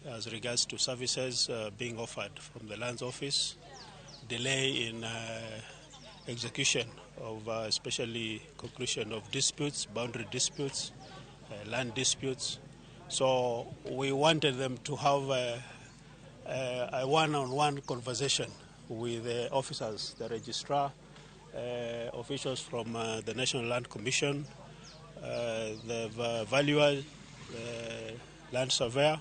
as regards to services being offered from the lands office, delay in execution of especially conclusion of disputes, boundary disputes, land disputes. So we wanted them to have a one-on-one conversation with the officers, the registrar, officials from the National Land Commission, the valuer, the land surveyor,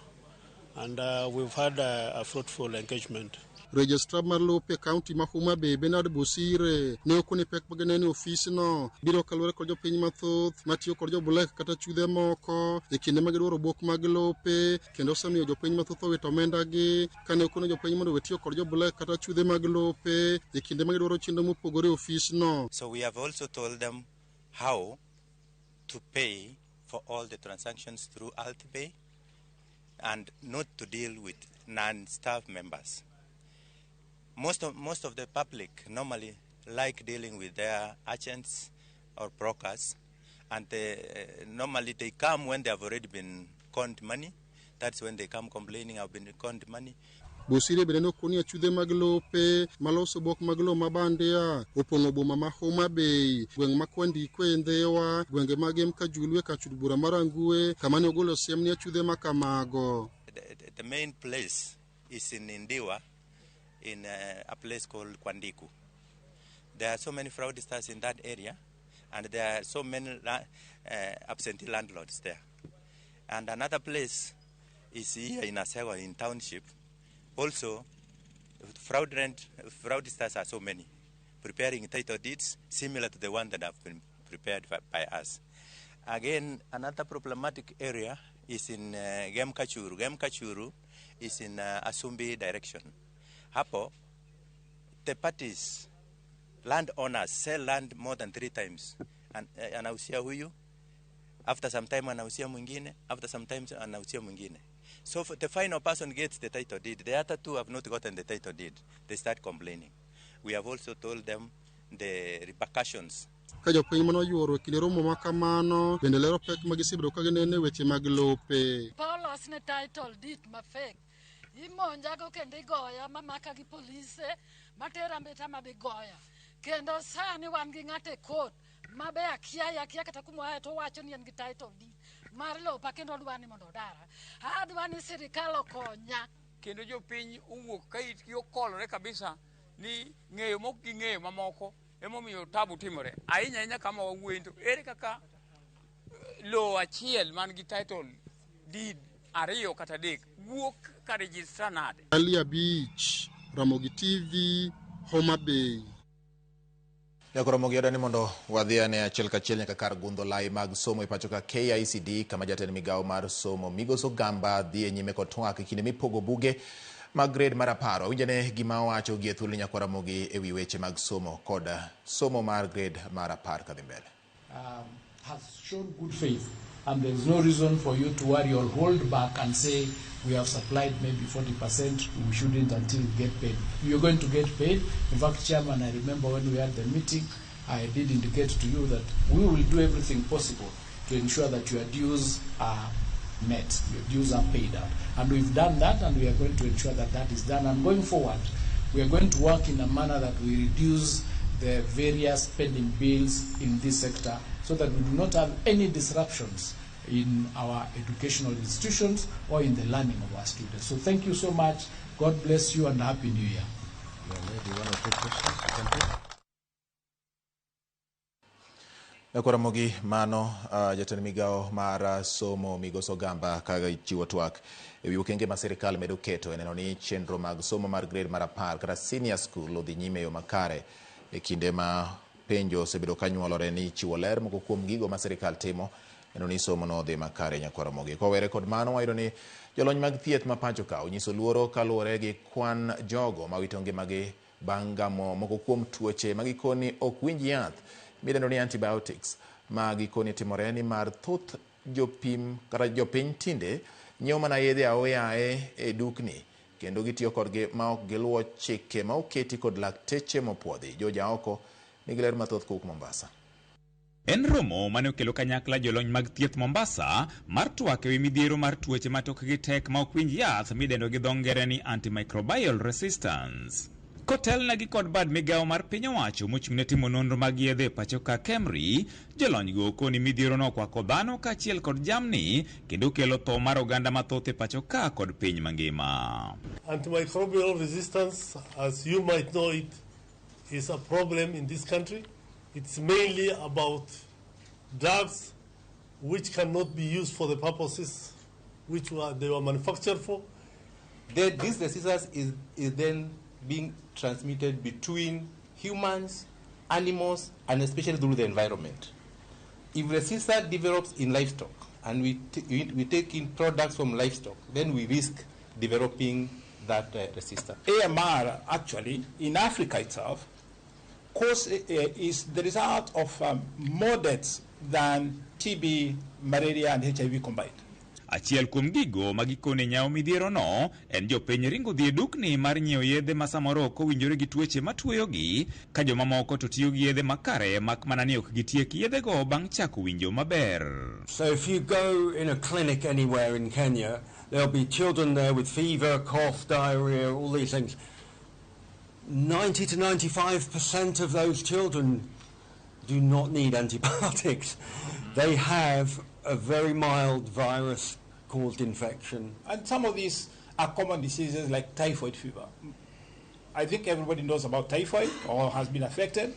and we've had a fruitful engagement. Registrar mar lope e kaunti ma Homa Bay Bernard Bosire ne okone pek ma gineno e ofisno biro kaluwore kod jopiny mathoth matiyo kod joblek kata chudhe moko e kinde ma gidwaro obok mag lope kendo osemiyo jopiny mathoth owito omendagi kane okono jopiny mondo owe tiyo kod joblek kata chudhe mag lope e kinde ma gidwaro chenro mopogore e ofisno. So we have also told them how to pay for all the transactions through Altpay and not to deal with non-staff members. Most of the public normally like dealing with their agents or brokers, and normally they come when they have already been conned money. That's when they come complaining, I've been conned money. Bosire bende nokoni achudhe mag lope maloso obok mag lowo ma bandia opong'o boma ma Homa Bay, gweng' ma Kwandikwe e Ndhiwa, gwenge mag Emkajulu e kar chud bura mar Rangwe, kama ne ogolo siem ni achudhe ma kamago. The main place is in Ndiwa, in a place called Kwandiku. There are so many fraudsters in that area, and there are so many absentee landlords there. And another place is here in Asego, in township. Also, fraudsters are so many, preparing title deeds similar to the one that have been prepared by us. Again, another problematic area is in Gemkachuru. Gemkachuru is in Asumbi direction. Hapo, the parties, landowners sell land more than 3 times. And anausia huyu, after some time anausia mwingine, after some time anausia mwingine. So the final person gets the title deed. The other two have not gotten the title deed. They start complaining. We have also told them the repercussions. Ka jopiny mane oyuoro e kinde romo ma kamano bende lero pek ma gisebedo ka gineno e weche mag lope. Pa olos ne title deed ma fake. Imonjago kendo igoya mamaka gi polise matera mbeta mabigoya. Kendo sani wan gi ng'ato e court mabe akia kata kuma to wacho ni en gi title deed mar lopa kendo odwa ni mondo odara. Adwa ni sirikal okonya. Kendo jopiny owuok ka itgi okolore kabisa ni ng'eyo mok gi ng'eyo mamoko emomiyo tabu timore. Ahinya ahinya kama wawuoye to ere kaka lowo achiel man gi title deed 2 kata 3 wuok ka registrar nade? Alia Beach, Ramogi TV, Homa Bay. Nyakoromogi oda ni mondo wadhi ane achiel kachiel nyaka kar gundho lai mag somo e pacho ka KICD kama jatend migawo mar somo Migosi Ogamba dhi e nyime kod twak e kinde mipogo buge mag grade mar 10. Awinjane gima owacho gi e thuolo Nyakoromogi e wi weche mag somo kod somo mar grade mar 10 kadhi mbele. Has shown good faith, and there is no reason for you to worry or hold back and say we have supplied maybe 40%, we shouldn't until we get paid. You're going to get paid. In fact, Chairman, I remember when we had the meeting, I did indicate to you that we will do everything possible to ensure that your dues are met, your dues are paid out. And we've done that, and we are going to ensure that that is done. And going forward, we are going to work in a manner that we reduce the various pending bills in this sector so that we do not have any disruptions in our educational institutions or in the learning of our students. So thank you so much. God bless you and Happy New Year. Yeah, maybe one or two questions you can take. Nyakoromogi mano jatend migawo mar somo Migosi Ogamba ka chiwo twak e wi okenge ma sirikal medo keto e neno ni chenro mag somo mar grade mar 10 kata senior school odhi nyime e yo makare e kinde ma penjo osebedo ka nyuolore ni chiwo ler moko kuom gigo ma sirikal timo neno ni somo no odhi makare. Nyakoromogi kowere kod mano wayudo ni jolony mag thieth ma pacho ka onyiso luoro kaluwore gi kwan jogo ma wito ngimagi bang' gamo moko kuom tuoche ma gikoni ok winj yath midendo ni antibiotics ma gikoni timore ni mar thoth jopim kata jopiny tinde nyiewo mana yedhe aoyaye e dukni kendo gitiyo kodgi ma ok giluwo chike ma oketi kod lakteche mopuodhi. Joja oko nigi ler mathoth kowuok Mombasa. En romo mane okelo kanyakla jolony mag thieth Mombasa mar twak ewi midhiero mar tuoche ma tokgi tek ma ok winj yath midendo gi dho ngere ni antimicrobial resistance. Kotelnegi kod bad migawo mar piny owacho mochung' ne timo nonro mag yedhe e pacho ka KEMRI, jolony go koni midhiero no okwako dhano kaachiel kod jamni kendo kelo tho mar oganda mathoth e pacho ka kod piny mangima. Antimicrobial resistance, as you might know it, is a problem in this country. It's mainly about drugs which cannot be used for the purposes which they were manufactured for. This resistance is then being transmitted between humans, animals, and especially through the environment. If resistance develops in livestock and we take in products from livestock, then we risk developing that resistance. AMR actually, in Africa itself, is the result of more deaths than TB, malaria, and HIV combined. Achiel kuom gigo ma gikone nyawo midhiero no en jopiny ringo dhi e dukni mar nyiewo yedhe ma samoro ok owinjore gi tuoche matuoyogi ka jomamoko to tiyo gi yedhe makare mak mana ni ok gitiek yedhego bang' chako winjo maber. So if you go in a clinic anywhere in Kenya, there'll be children there with fever, cough, diarrhea, all these things. 90 to 95% of those children do not need antibiotics. They have a very mild virus-caused infection. And some of these are common diseases like typhoid fever. I think everybody knows about typhoid or has been affected.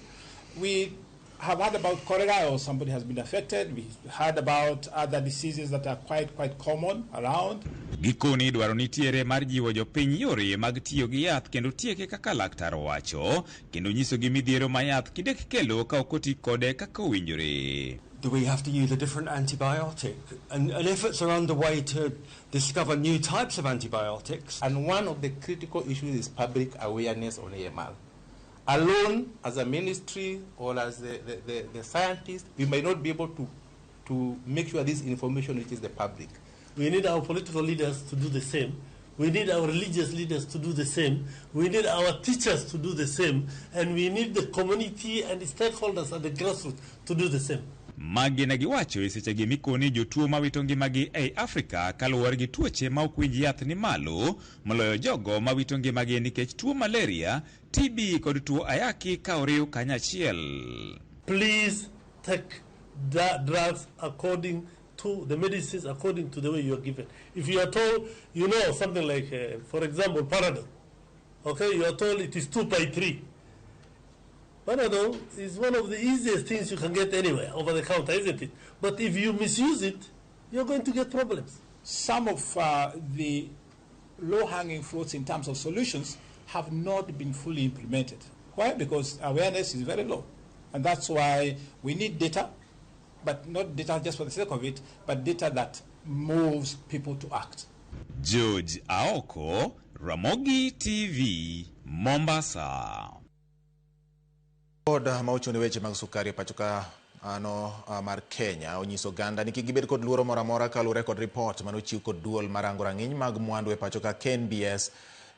We have heard about cholera or somebody has been affected. We heard about other diseases that are quite common around. Gikoni dwaro nitiere mar jiwo jopiny yore mag tiyo gi yath kendo tieke kaka laktar owacho kendo nyisogi midhiero ma yath kinde kelo ka ok oti kode kaka owinjore. Do we have to use a different antibiotic? And efforts are underway to discover new types of antibiotics. And one of the critical issues is public awareness on AMR. Alone, as a ministry or as the scientist, we may not be able to make sure this information reaches the public. We need our political leaders to do the same. We need our religious leaders to do the same. We need our teachers to do the same. And we need the community and the stakeholders at the grassroots to do the same. Magi ne giwacho e sechegi mikoni jotuo mawito ngimagi ei Afrika kaluwore gi tuoche ma ok winj yath ni malo moloyo jogo mawito ngimagi nikech tuo malaria, TB kod tuo ayaki ka oriw kanyachiel. Please take the drugs according to the medicines, according to the way you are given. If you are told, something like, for example, Panadol, okay, you are told it is 2 by 3. Panadol is one of the easiest things you can get anywhere, over the counter, isn't it? But if you misuse it, you're going to get problems. Some of the low-hanging fruits in terms of solutions have not been fully implemented. Why? Because awareness is very low. And that's why we need data, but not data just for the sake of it, but data that moves people to act. George Aoko, Ramogi TV, Mombasa. Board ma ochung' ne weche mag sukari e pacho ka ano mar Kenya onyiso oganda ni kik gibed kod luoro moro amora kaluwore kod ripot manochiw kod duol marango rang'iny mag mwandu e pacho ka KNBS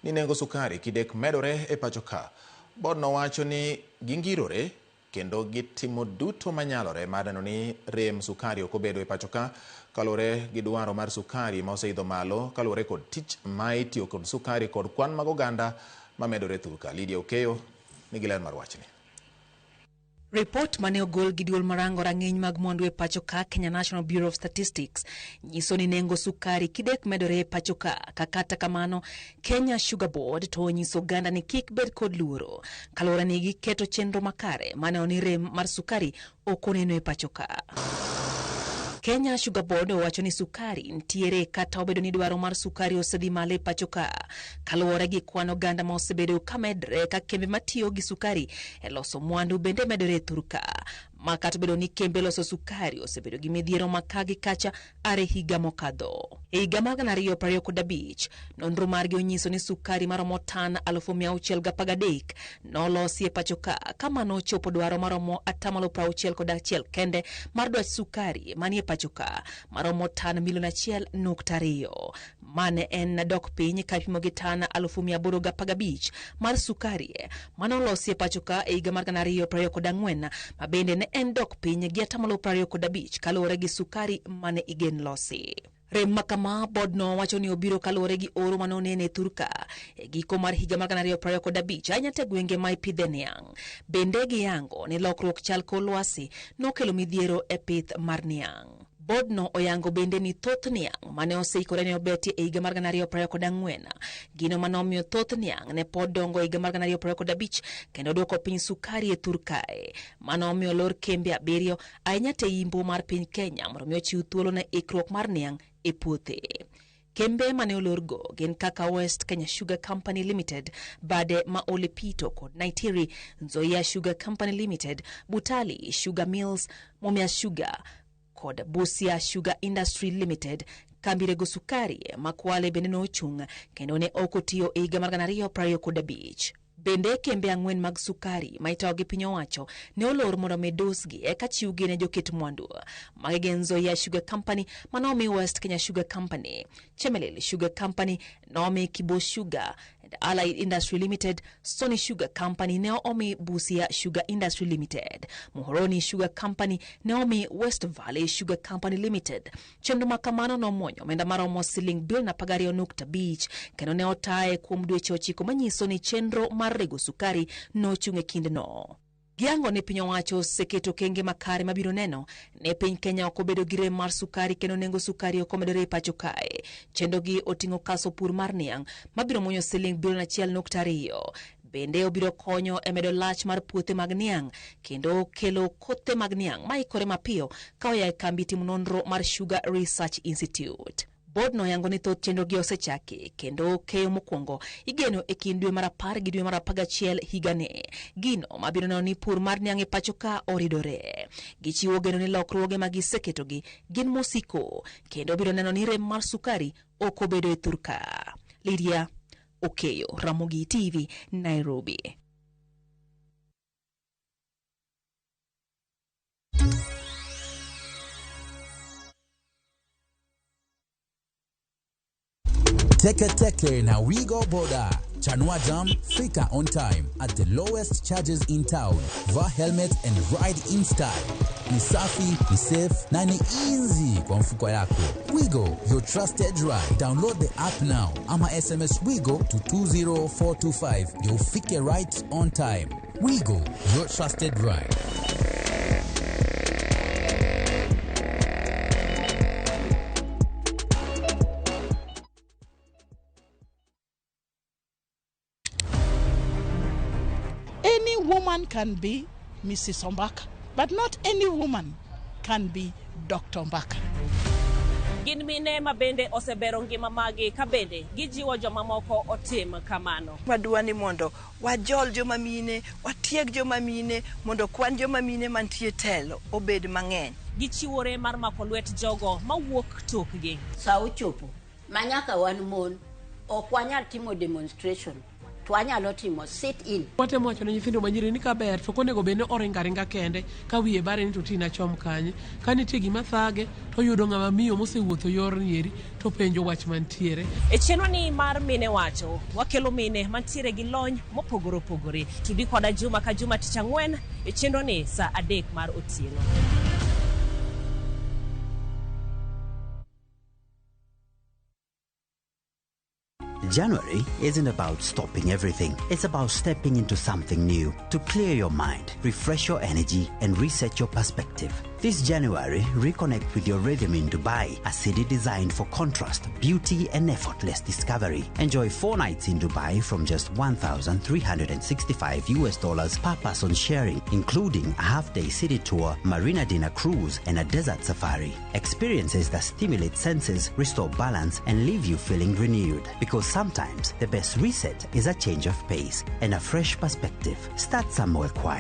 ni nengo sukari kidek medore e pacho ka. Board nowacho ni gingirore kendo gitimo duto manyalore mar neno ni rem sukari ok obedo e pacho ka kaluwore gi dwaro mar sukari ma oseidho malo kaluwore kod tich ma itiyo kod sukari kod kwan mag oganda mamedore thurka. Lydia Okeyo nigi ler mar wachni. Ripot mane ogol gi duol marango rang'iny mag mwandu e pacho ka Kenya National Bureau of Statistics nyiso ni nengo sukari kidek medore e pacho ka. Kata kamano, Kenya Sugar Board to onyiso oganda ni kik bed kod luoro kaluwore ni giketo chenro makare mane oni rem mar sukari ok oneno e pacho ka. Kenya Sugar Board owacho ni sukari ntiere kata obedo ni dwaro mar sukari osedhi malo e pacho ka kaluwore gi kwan oganda ma osebedo ka medre ka kembe matiyo gi sukari e loso mwandu bende medore e thur ka. Ma kata obedo ni kembe loso sukari osebedo gi midhiero ma ka gi kacha are higa mokadho. E higa mar 2025, nonro margi onyiso ni sukari maromo tan 613,000 nolosi e pacho ka kama nochopo dwaro maromo 61% kende mar dwach sukari manie pacho ka maromo tan milion 1.2. Mane en dok piny ka ipimo gi tan 815,000 mar sukari manolosi e pacho ka e higa mar 2024 ma bende ne en dok piny gi 25% kaluwore gi sukari mane igen losi. Rem makama board no wacho ni obiro kaluwore gi oro manonene e thurka e giko mar higa mar 2025 ahinya te gwenge ma ipidhe niang'. Bende giyango ni lokruok chal kor lwasi nokelo midhiero e pith mar niang'. Board no oyango bende ni thoth niang' mane oseikore ne obetie e higa mar 2024. Gino manomiyo thoth niang' ne pod dongo e higa mar 2025 kendo duoko piny sukari e thur kae. Mano omiyo lor kembe 7 ahinya te yimbo mar piny Kenya mondo mi ochiw thuolo ne ikruok mar niang' e puothe. Kembe mane olorgo gin kaka West Kenya Sugar Company Limited, bade ma Olepito kod Naitiri, Nzoia Sugar Company Limited, Butali Sugar Mills, Mumia Sugar kod Busia Sugar Industry Limited. Kambi rego sukari ma Kwale bende nochung' kendo ne ok otiyo e higa mar 2025. Bende kembe 4 mag sukari ma itayo gi piny owacho ne olor mondo mi dusgi eka chiwgi ne joket mwandu. Magi gin Nzoia Sugar Company manomi West Kenya Sugar Company, Chemelil Sugar Company nomi Kibo Sugar and Allied Industry Limited, Sony Sugar Company ne omi Busia Sugar Industry Limited, Muhoroni Sugar Company ne omi West Valley Sugar Company Limited. Chenro ma kamano nomuonyo omenda maromo siling bilion 12.5 kendo ne otaye kuom dweche 9 manyiso ni chenro mar rego sukari nochung' e kindeno. Giyango ni piny owacho oseketo okenge makare mabiro neno ne piny Kenya ok obedo gi rem mar sukari kendo nengo sukari ok omedore e pacho kae. Chenrogi oting'o kaso pur mar niang' mabiro muonyo siling bilion 1.2. Bende obiro konyo e medo lach mar puothe mag niang' kendo kelo kothe mag niang' maikore mapiyo ka oya e kambi timo nonro mar Sugar Research Institute. Board no yango ni thoth chenrogi osechaki kendo keyo mokwongo igeno e kind dwe mar 10 gi dwe mar 11 higani. Gino mabiro neno ni pur mar niang' e pacho ka oridore. Gichiwo geno ni lokruoge ma giseketogi gin mosiko kendo biro neno ni rem mar sukari ok obedo e thur ka. Lydia Okeyo, Ramogi TV, Nairobi. Teke Teke na Wigo Boda. Chanua Jam, fika on time at the lowest charges in town. Vaa helmet and ride in style. Ni safi, ni safe na ni easy kwa mfuko yako. Wigo, your trusted ride. Download the app now ama SMS Wigo to 20425 ndio ufike right on time. Wigo, your trusted ride. Any woman can be Mrs. Ombaka, but not any woman can be Dr. Ombaka. Gin mine ma bende osebero ngima magi ka bende gijiwo jomamoko otim kamano. Wadwa ni mondo wajol joma mine, watieg joma mine mondo kwan joma mine mantie telo obed mang'eny. Gichiwore mar mako lwet jogo mawuok tokgi. Sa ochopo ma nyaka wan mon ok wanyal timo demonstration to wanyalo timo sit in. Watemo wacho ne nyithindo manyiri ni kaber to ok onego bed ni oringo aringa kende ka wiye bare ni to tina chom kanye. Ka nitie gima thage to oyudo ng'ama miyo mosewuotho yorni eri to penjo wach mantiere. E chenro ni mar Mine Wacho, wakelo mine mantiere gi lony mopogore opogore. Tudi koda juma ka juma tich ang'wen e chenro ni sa 3 mar otieno. January isn't about stopping everything. It's about stepping into something new to clear your mind, refresh your energy, and reset your perspective. This January, reconnect with your rhythm in Dubai, a city designed for contrast, beauty, and effortless discovery. Enjoy 4 nights in Dubai from just $1,365 US dollars per person sharing, including a half-day city tour, marina dinner cruise, and a desert safari. Experiences that stimulate senses, restore balance, and leave you feeling renewed. Because sometimes the best reset is a change of pace and a fresh perspective. Start somewhere quiet.